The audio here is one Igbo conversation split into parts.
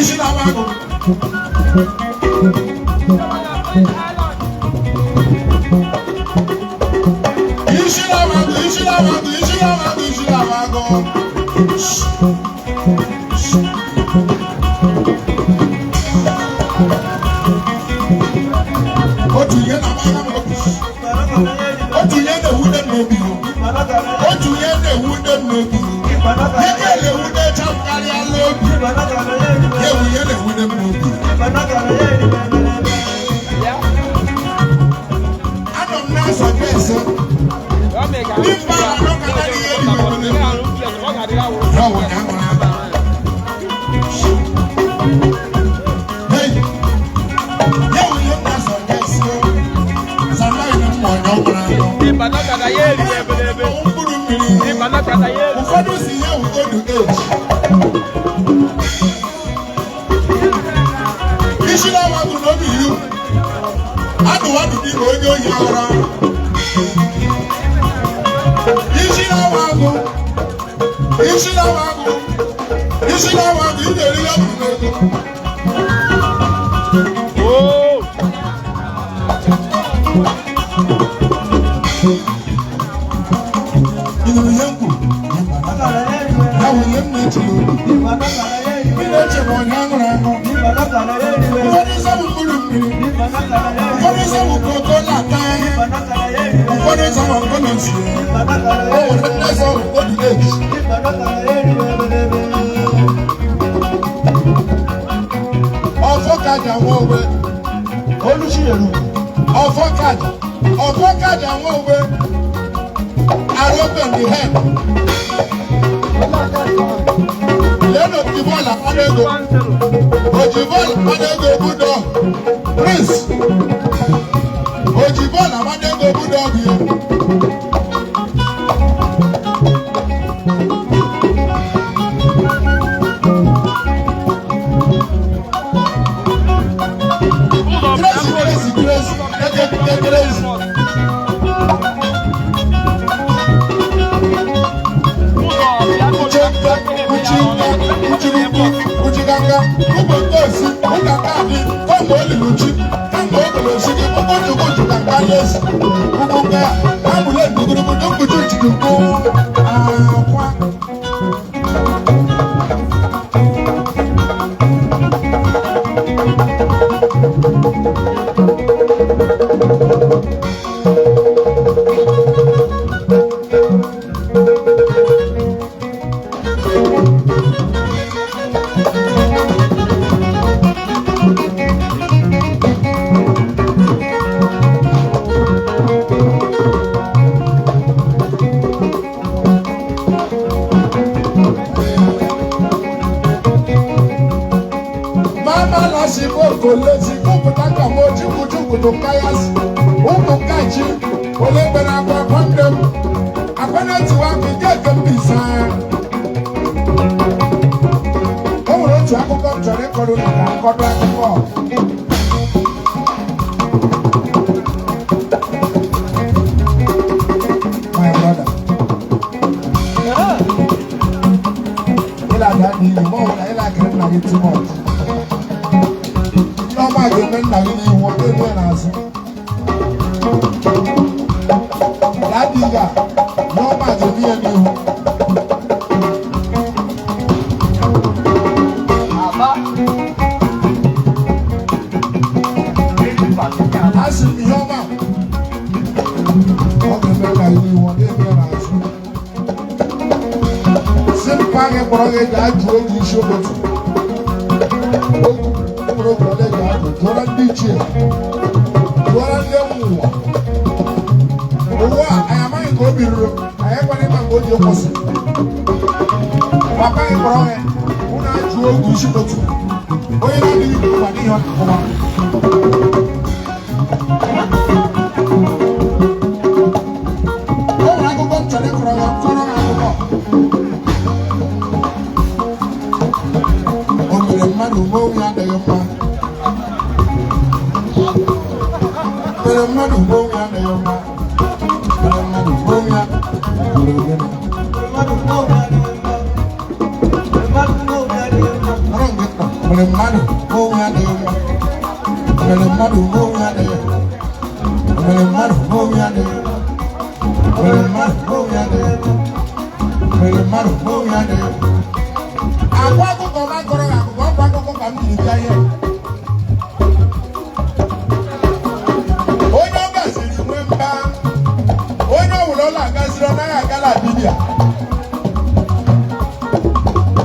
Isi na-awa agụ. Isi na-awa agụ, isi na-awa agụ, isi na-awa agụ, isi na-awa agụ. Otu ihe na-agba m obi. Otu ihe na-ewute m n'obi. Otu ihe na-ewute m n'obi. Ihe na-ewutecha m karịa n'obi. Ya ewu ihe na-ewute m n'obi. Anọ m na-asọ ese. Ndị mba anọ ka na ihe dị n'obodo. Ya wụ ya nwere aba. Hey! Ya wụ ihe m na-asọ ese. Samaghị na m onye ọ gwara ahụ. Mkpụrụ mmiri. Ụfọdụ si ya wụ odu age. Isi na-awa bụ n'obi ilu. Adụwadụ dị ka onye ohi ọhụrụ. Isi na-awa agụ. Isi na-awa agụ. Isi na-awa agụ, ị ga-eri ya bụ n'ego. Ị nụrụ ihe m kwuru? Ya wụ ihe m na-eche n'obi. Ị na-eche na onye aṅụrụ aṅụ. Ụfọdụ nsọ bụ mkpụrụ mmiri. Ụfọdụ nsọ bụ koko na-ata. Ụfọdụ nsọ bụ nkolosi. O nwere ndị nsọ bụ odu age. Ọfọ kaja nwa ogbe. Ọfọ kaja. Ọfọ kaja nwa ogbe. Arope the head. Lẹ́nu ti bọ́ọ̀lù àpárẹ́gò. Òjì bọ́ọ̀lù àpárẹ́gò bulldog. Prince. Òjì bọ́ọ̀lù àpárẹ́gò bulldog yẹn. Crazy, crazy, crazy. Keke crazy. Uchenga, Uchinga, Uchiruku, Uchiganga, Ugbo Nkosi, Ụka Kaadị, Kọmba Oliluchi, Kọmba Ogolosi, Ụkọchukwu Kanka Yesu, Ugwu Amụle Ndugurugwu, Nkuchu Chukwu, Akwa. Mama lásìkò kò lè ti kúpùtà kàmó chukwuchukwutu kayas ụmụ kachi olegbere akwa nwanne m akwana tiwa aka ike nke mbisa. O nwere otu akụkọ m chọrọ ịkọrọ unu ka akọdọ akụkọ. My brother, ịla ada n'iyi ma ọ bụ na ịla akịrị nna gị too much. Nneọma ga-eme nna gị n'ihu, ọ ga-eme ya n'azụ. Daddy ga, nneọma ga-eme ya n'ihu. A sị m ihe ọma ọ ga-eme nna gị n'ihu, ọ ga-eme ya n'azụ. Si mpa gị kpọrọ gị gaa jụọ oge isi ụtụtụ. Okwu mkpụrụ oge ole ga-adụ, jụọra ndị ichie, jụọra ndị ụwa. Ụwa a, anyị amaghị ka obi ruru, anyị ekweghị ịma mgbe o ji kwụsị. Papa gị kpọrọ gị, unu ajụọ oge isi ụtụtụ. Onye na-adịghị mkpa n'ihe ọ na-akọwa. O nwere akụkọ m chọrọ ịkọrọ gị, kọrọ gị akụkọ. O mere mmadụ ume onwe adịghị mma. Mere mmadụ ume onwe adịghị mma. Mere mmadụ ume onwe ya bụrụ gịnị? Nọrọ nke nta. Mere mmadụ onwe adịghị mma. Mere mmadụ onwe adịghị. Mere mmadụ onwe adịghị. Mere mmadụ onwe adịghị. Mere mmadụ onwe adịghị. Akwa akụkọ m akọrọ gị akụkọ, ọkwa akụkọ ka m jiri bịa ihe. Onye ọ gaziri nwe mba, onye ọ wụrụ ọla agaziri, ọ naghị agala dibịa.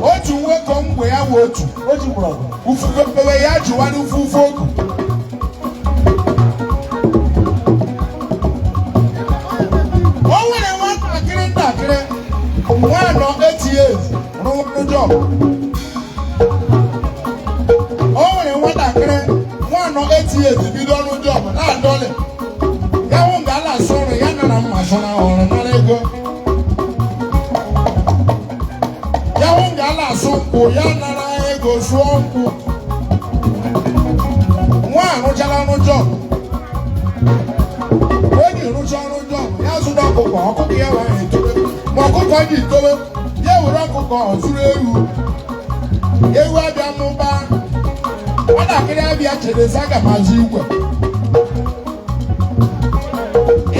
Otu nwoke mgbe ya wụ otu O ji mgbọrọgwụ. Ufufe mpewe ya jụwara ufufe ogu. O nwere nwatakịrị ntakịrị nwa nọ 8 years rụrụ job. O nwere nwatakịrị nwa nọ 8 years bido ọrụ job na-adọlị ya hụ nga ala asụ ọrụ ya nara mma sụra ọrụ nara ego ya hụ nga ala asụ nkwụ ya nara ego sụọ nkwụ. Nwa arụchala ọrụ job. O ji rụcha ọrụ job ya zụta ọkụkọ, ọkụkọ ya wee etobe ma ọkụkọ ji tobe ya were ọkụkọ zụrụ ewu. Ewu abịa mụba, nwatakịrị abịa chere sị aga m azụ igwe.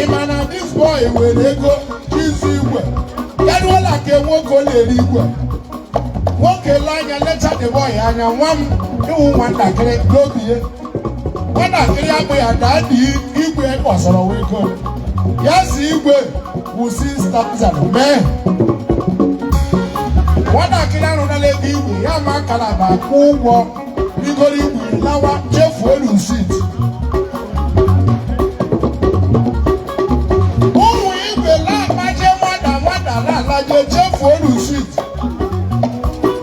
Ị ma na this boy were ego ịzụ igwe ya ruola ka nwoke na-eri igwe. Nwoke lee anya, lecha the boy anya, nwa m ịwụ nwatakịrị n'obi ya. Nwatakịrị akpụ ya daa dị igwe kpọsọrọ ego ya si igwe wụ 6,000 mee. Nwatakịrị arụnala ego igwe ya ma kalaba kwụ ụgwọ rigoro igwe lawa, chefuo receipt. Ụmụ igwe na-agbaje nwada nwada na-alaje chefuo receipt.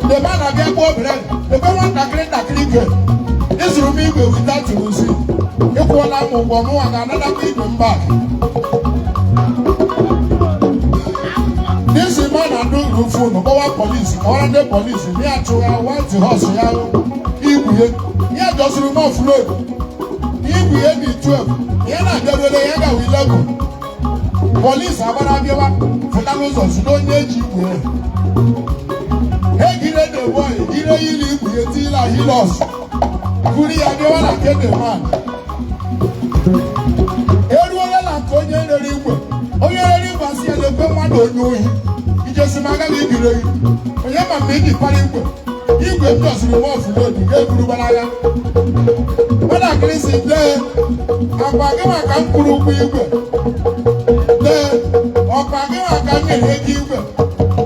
The man abịa gbuo obere ebe nwatakịrị ntakịrị igwe ịzụrụ m igwe without receipt, ịkwụọla m ụgwọ, mụnwa ga-anatakwa igwe m back. This man adụ phone kpọwa polisi, kọwara ndị polisi na ya chụwa white horse ya igwe ya dọsịrị m off road. Igwe ya dị 12, ya na-abịaruole ya gawa 11. Polisi agbara bịawa fụta n'ụzọ zụrụ onye eji igwe ya. Egire the boy gire yiri igwe ya tila Hilux buru ya bịawa na nke the man. Eruola na nke onye rere igwe, onye rere igwe asị ya lekwe mmadụ onye ohi ijesi m agaghị ibiri gị onye ma mgbe iji para igwe igwe m dọsịrị m off road ga-eburu gbara. Nwatakịrị si dee akpa gị maka m kwụrụ ụgwọ igwe, dee ọkpa gị maka m nyere ego igwe.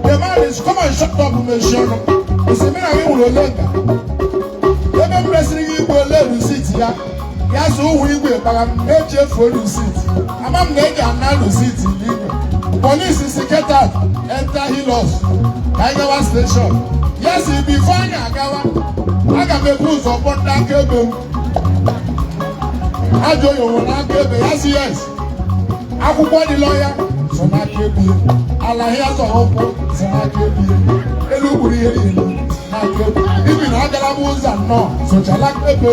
The man is come and shut up, mechie ọnụ isi mụ na gị nwere ole nka ebe m resịrị gị igwe ole receipt ya. Ya so ụwụ igwe kpara m echefuo receipt, ama m na eji ana receipt n'igwe. Polisi si get out, enter Hilux ka anyị gawa station. Ya si before anyị agawa, aga m ebu ụzọ kpọ ndị akaebe m. Ajọ onye nwere akaebe? Ya si yes, akwụkwọ dị lọya so n'aka ebe ya, ala ya zọrọ ụkwụ so n'aka ebe ya, elu gburu ihe niile n'aka ebe ibi na agara m ụzọ nnọọ sochala aka ebe.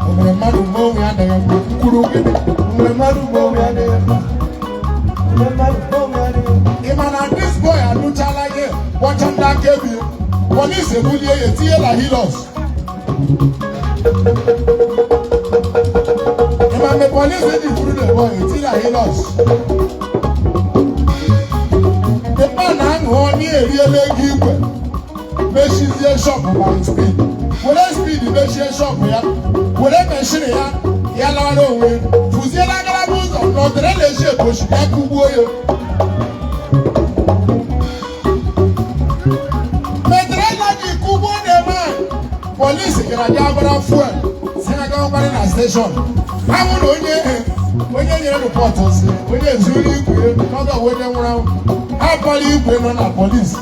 O mere mmadụ mgbe onwe ya adịghị mma kwuru gịnị? Mgbe mmadụ gbuo onwe ya adịghị mma. Mgbe mmadụ gbuo onwe ya adịghị mma. Ị ma na this boy anụchala ihe kpọcha ndị akaebe ya, polisi ebulie ya etinye na Hilux. Ị ma mgbe polisi ji buru the boy etinye na Hilux, the man na-aṅụ na eriela ego igwe, mechizie shop by speed, were speed mechie shop ya, were machine ya ya lawara onwe ya, fụziela agalaba ụzọ na ọdịrị na-echi ebochi ya kụgbuo ya. Metrela ji kụgbuo the man, polisi gara bịa gbara fuel si na gawa na station. Ha hụ na onye nyere report si onye zuru igwe n'oge onye nwụrụ anwụ. Ha kpọrọ igwe nọ na polisi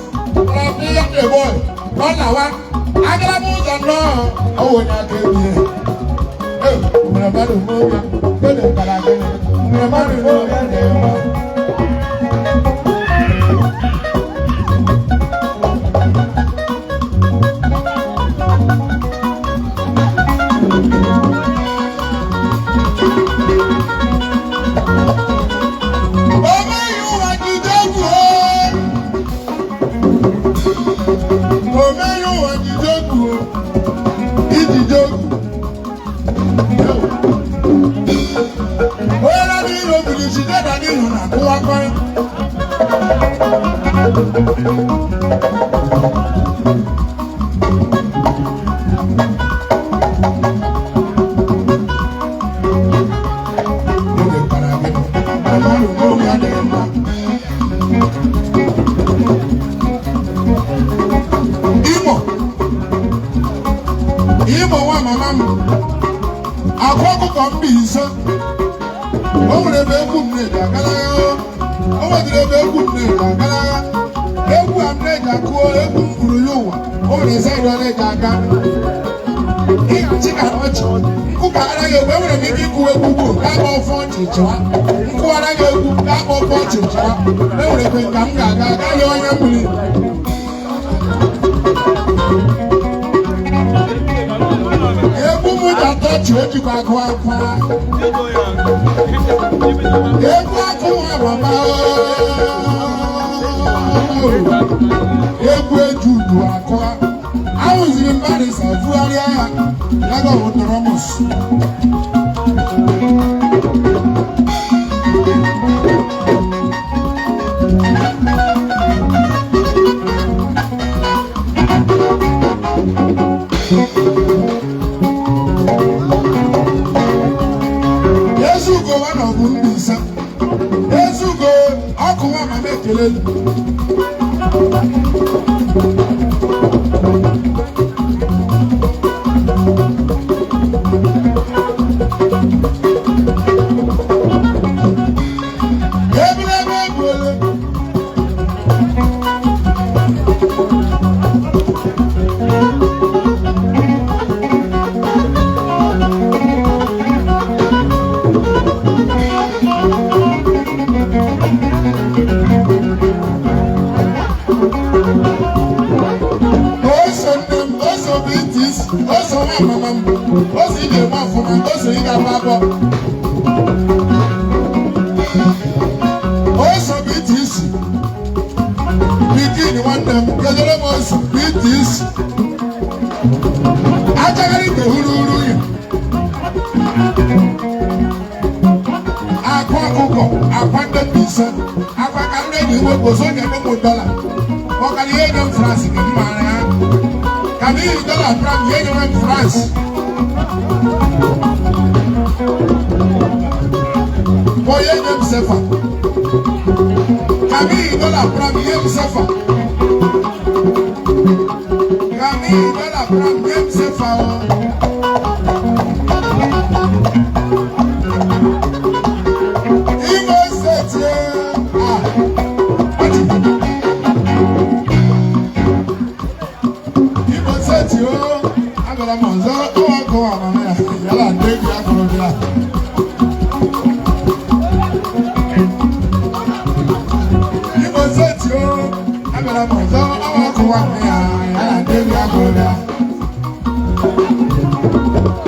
ya, the boy nọ na wa agalaba ụzọ nnọọ ọwụ onye aka ebie. Nwere mmadụ n'oge gịnị kara gịnị nwere mmadụ n'oge dị mma. Omeghị ụwa jide egwu. Oge kpara gịnị? Mmadụ n'obi adịghị mma. Imo Imo nwa mama m, akwa ọkụkọ Mbaise. O nwere ebe egwu m na-eji agalagha. O nwetara ebe egwu m na-eji agalagha. Egwu a m na-eji akụọ egwu m gwuru ya ụwa. O nwere side ọ na-eji aga ịghachi ka ọchị nkụkara gị egwu. Enwere m ike ịkụ egwu gboo ga-agba ọfọ ọchị chịwa. Nkụwara gị egwu ga-agba ọfọ ọchị chịwa. Enwere ekwe ka m ga-aga agaghị onye mmiri. Egwu m ji atọ ọchị, o jikwa agụ akwa egwu akụ nwa mama. Egwu eji udu akụ ahụziri m barisa vugharịa ya ya ga ọwụtọrọmụs. Ezugo wa na ọbụ Mbaise. Ezugo ọkụ nwa mama, ekele. Ebelebe egbuole. Oso nne m, oso BTC, oso nwa mama m, oso ị ga-eme ọfụma, oso ị ga-agba abọ. Oso BTC, pikin nwanne m, kedere m oso BTC. Achagharị ite huru ya. Akwa ọkụkọ, akwa ndị Mbaise, akwa ka ndị enyi wepụ so nye m ụmụ dọla. Ọkara ihe nye m France ka m maara ya. Ka m iri dọla franc ihe nye m France. Onye nye m sefa. Ka m iri dọla franc nye m sefa. Ka m iri dọla franc nye m sefa o. Imo State ah. Imo State o, agara m ọzọ ọwa nkọwa amama ya yala ndị egwu ya kụrụ bịa. Imo State o, agara m ọzọ ọwa nkọwa amama ya yala ndị egwu ya kụrụ bịa.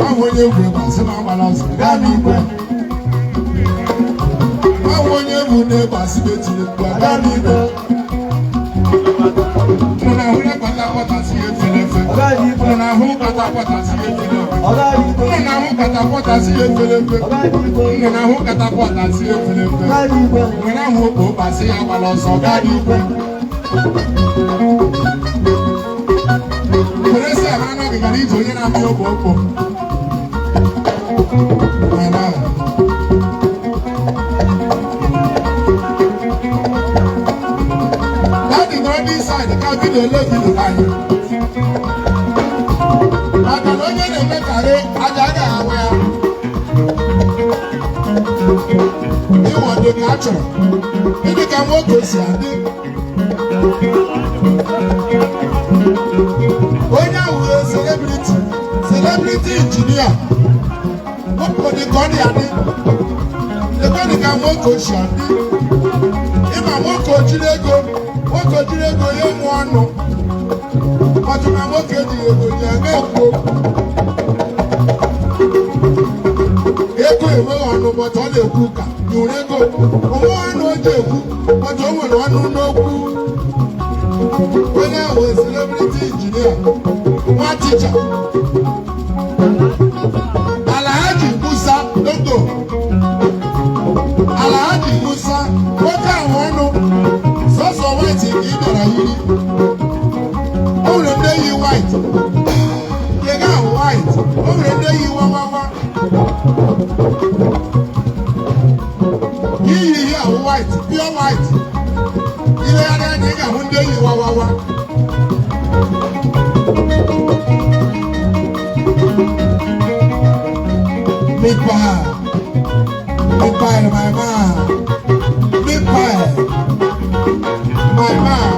Ọ bụ onye egwu egwu asị na ọ gbara ọsọ gaa n'igwe. Ọ bụ onye egwu na-egwu asị na etiri mkpu gaa n'igwe. Mụ na ahụ ya kpata kpata si efe n'efe. Mụ na ahụ kpata kpata si efe n'efe. Mụ na ahụ kpata kpata si efe n'efe. Mụ na ahụ kpata kpata si efe n'efe. Mụ na ahụ okpo ụkpa si ya gbara ọsọ gaa n'igwe. Were sị ama anaghị gara ije onye na-amị okpo okpo. Mana Daddy nọ n'inside ka video ele video anyị. Maka na onye na-emekarị aja agaghị ahụ ya. Ịwọ dị ka a chọrọ. Ịdị ka nwoke si adị. Onye ahụ wee celebrity, celebrity engineer. Nwoke dị ka ọ dị adị. Ekwe dị ka nwoke si adị. Ịma nwoke ojiri ego, nwoke ojiri ego ya enwe ọnụ. Ọtụ na nwoke ejighị ego ji aga ekwu okwu. Ego enweghị ọnụ, but ọ na-ekwu ụka. Nyụrụ ego. Onwe ọnụ o ji ekwu, but o nwere ọnụ n'okwu. Onye ahụ celebrity engineer, nwa ticha. Alhaji Musa Dodo. Alhaji Musa, nwoke ahụ ọnụ, sọsọ white ka ị bịara. White, pure white. Ilegharị anya, ị ga-ahụ ndị enyi wawawa. Meat pie, meat pie, my man. Meat pie, my man.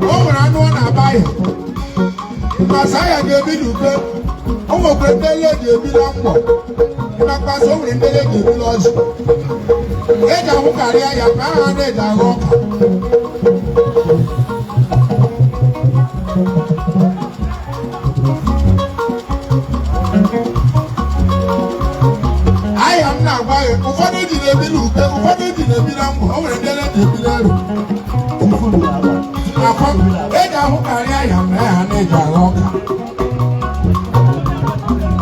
O nwere anụ ọ na-aba ya mmasị ahịa ga-ebi n'ube. O nwekwara ndị ele eji ebi na mgbọ mmakpasị. O nwere ndị ele eji ebi n'ọjị eji ahụkarị ya ka aha na-eji agha ọka. Ahịa m na-agwa gị, ụfọdụ ji na-ebi n'ube, ụfọdụ ji na-ebi na mgbọ. O nwere ndị ele eji ebi n'elu akwa eji ahụkarị ahịa mgbe ha na-eji agha ọka.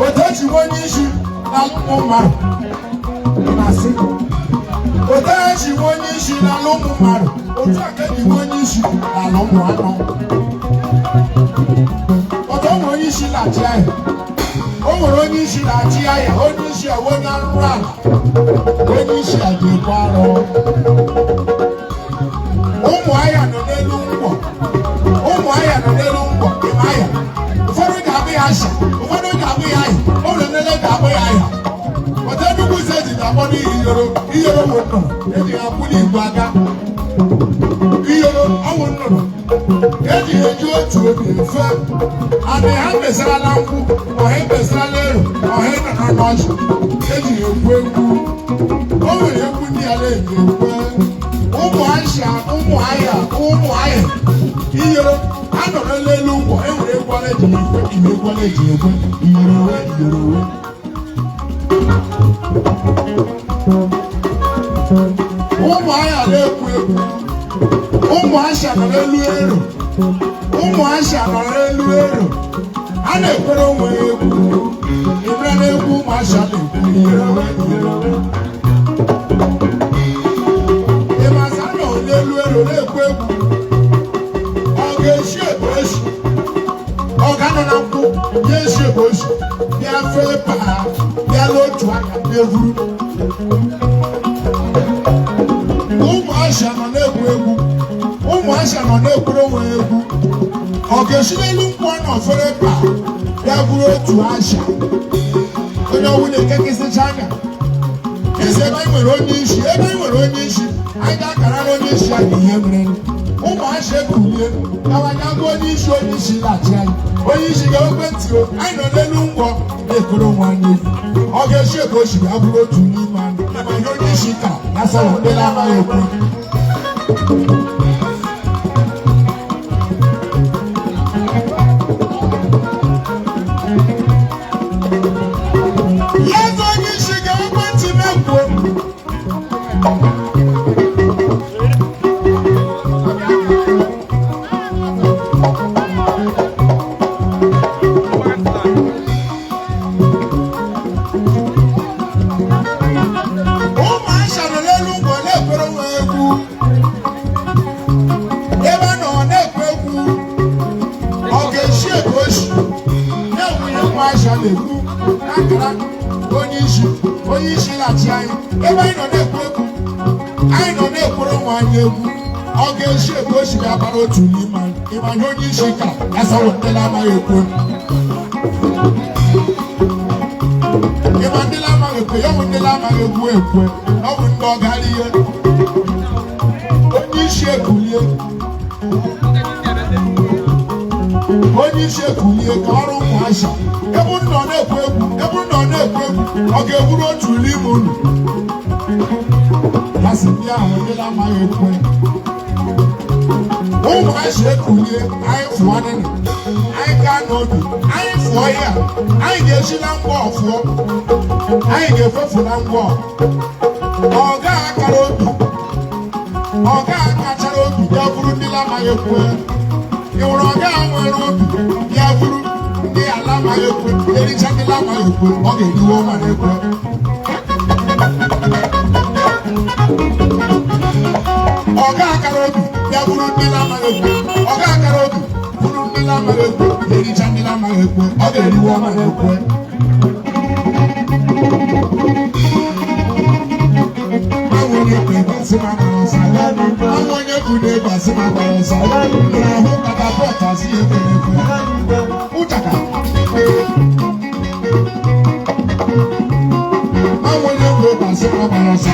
Otu esi nwe onye isi na ụmụ mmadụ na-asị, otu esi nwe onye isi n'ala ụmụ mmadụ, otu a ka eji nwe onye isi n'ala ụmụ anụ. Otu o nwere onye isi na-achị ahịa, o nwere onye isi na-achị ahịa. Onye isi a onye arụrụ ala, onye isi a ga-ekwe arụ. Ụmụ ahịa nọ n'elu ngwọ, ụmụ ahịa nọ n'elu ngwọ. Ịma ahịa, ụfọdụ ga-abụ ya asha, ụfọdụ ga-abụ ya ahịa, o nwere nlele ga-abụ ya ahịa. Ọtọ Enugu steeti ga-akpọ n'ihi iyoro. Iyoro bụ nnụnụ eji ha akwụ n'igwe aka. Iyoro ọwụ nnụnụ eji ha eji otu obi efe anị. Ha mesarala nkwụ, ọha emesarala ero, ọha nọ n'ọchị eji ha egwu egwu. O nwere egwu ndị ya na-eji ekwe. Ụmụ ahịa, ụmụ ahịa, ụmụ ahịa, iyoro ha nọ n'elu ngwọ. E nwere egwu a na-eji ekwe ime, egwu a na-eji ekwe iyoro we, iyoro we. Ụmụ ahịa na-ekwu egwu. Ụmụ asha nọ n'elu ero, ụmụ asha nọ n'elu ero, a na-ekwere onwe ha egwu. Ịmara na egwu ụmụ asha na-ekwu, iyoro we, iyoro we. Ịmasa nọ n'elu ero na-ekwu egwu. Ọ ga-esi ebu esi, ọ ga-anọ na nkwụ ya esi ebu esi, bịa fee paa, bịa n'otu aka bịa vuru. Ụmụ asha nọ na-egwu egwu, ụmụ asha nọ na-ekwuru onwe ha egwu. Ọ ga-esi n'elu nkwụ ọ nọ fere paa, bịa bụrụ otu asha. Onye ọwụ na-ekekịsịcha anya isi ebe anyị nwere onye isi, ebe anyị nwere onye isi, anyị ga-akara onye isi anyị ihe mere. Ụmụ asha ekulie gawanya gụọ onye isi. Onye isi laghachi anyị, onye isi ga-ekwe ntị o. Anyị nọ n'elu ngwọ na-ekoro onwe anyị egwu. Ọ ga-esi ebe o si bịa bụrụ otu n'ime anyị ma ihe onye isi ka ya sọrọ ndị na-amaghị ekwe. Ya eze, onye isi ga-ekwe ntị na-ekwo. Ụmụ asha nọ n'elu ngwọ na-ekwere onwe egwu. Ebe a nọ na-ekwe egwu, ọ ga-esi ebe o si na-enwunye nwa asha na-ekwu n'akara onye isi. Onye isi laghachi anyị, ebe anyị nọ na-ekwu egwu, anyị nọ na-ekwere onwe anyị egwu. Ọ ga-esi ebe o si ga-abara otu n'ime anyị. Ịmanye onye isi ka ya sọrọ ndị na-amaghị ekwe. Ịma ndị na-amaghị ekwe ya bụ ndị na-amaghị egwu ekwe, ọ bụ ndị ọgara ihe. Onye isi ekulie, onye isi ekulie ka ọrụ ụmụ asha. Ebe unu nọ na-ekwu egwu, ebe unu nọ na-ekwu egwu, ọ ga-egburu otu n'ime unu. Ya sị ndị ahụ ndị na-amaghị ekwe. Ụmụ asha ekulie, anyị fụọ nịnị, anyị gaa n'obi, anyị fụọ ihe a, anyị ga-esi na ngwa ọfụọ, anyị ga-efefu na ngwa. Ọ gaghị akara obi, ọ gaghị akachara obi ya bụrụ ndị na-amaghị ekwe. Ị hụrụ ọ gaghị nwere obi ya bụrụ ndị ala amaghị ekwe, ericha ndị na-amaghị ekwe, ọ ga-eriwe ọma na ekwe. Ọ gaghị akara obi ya bụrụ ndị na-amaghị ekwe, ọ gaghị akara obi bụrụ ndị na-amaghị ekwe, ericha ndị na-amaghị ekwe, ọ ga-eriwe ọma na ekwe. Onye bụ ebe asị na agbara ọsọ. Ahụ onye bụ n'ebe asị na agbara ọsọ. Ahụ catapult asị ya ekere ekwe. Ụchaka. Ahụ onye bụ ebe asị na agbara ọsọ.